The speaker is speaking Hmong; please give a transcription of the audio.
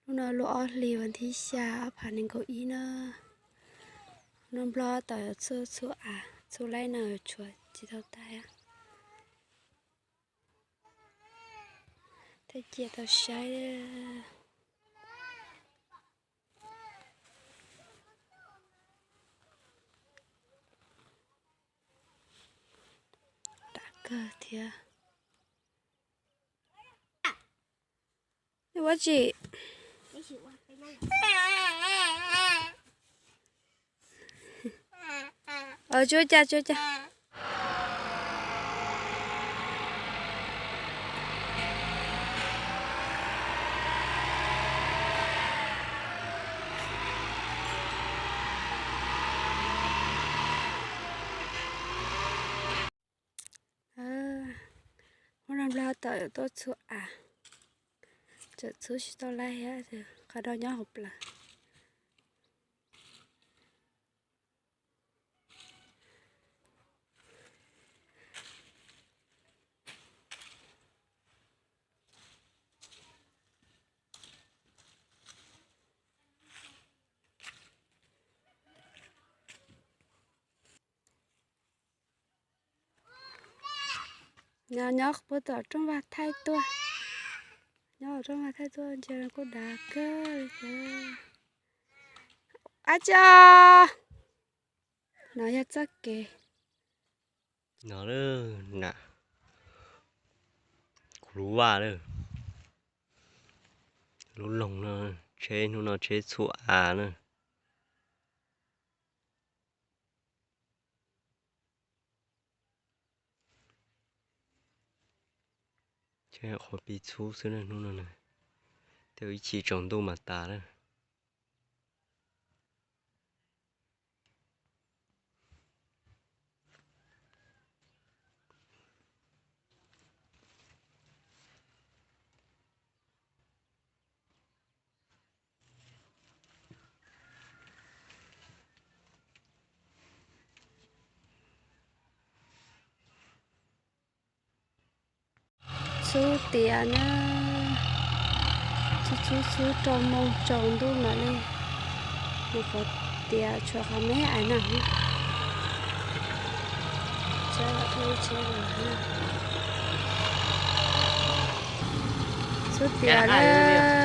Hnub no lub ob hlis vas thib xya ob phav nees nkaum ib na. Noj Nplog tau txhua txhua av, txhua laib no tshuav tsis tau tag. Tej cia tau saib. Dav kawg thiab. Nej ua tsi? Tsuav cas tsuav cas. Hnub no Nplog tau tuaj txhua av, tseem txhub tsis tau laib thiab, qhov do nyob hauv plawv. Nyob nyob puag tom rooj vag thaij tuaj. Nyob rooj vag thaij tuaj ntsia kuj dav kawg li thiab. Ab tsi, no yog txoj kev. No lawm na, kuv lub vaj lawm, lub loog no, tsheb hnub no tsheb txhua av na. Tsheb qhuav pib txhub xwb na hnub no na, tej ib chim tsaus ntuj mas tas lawm. Txhub tiav na, txhub txhub txhub rau moo tsaus ntuj mam li mus qhov tiav tshuav qhov me ais no. Txhub tiav na.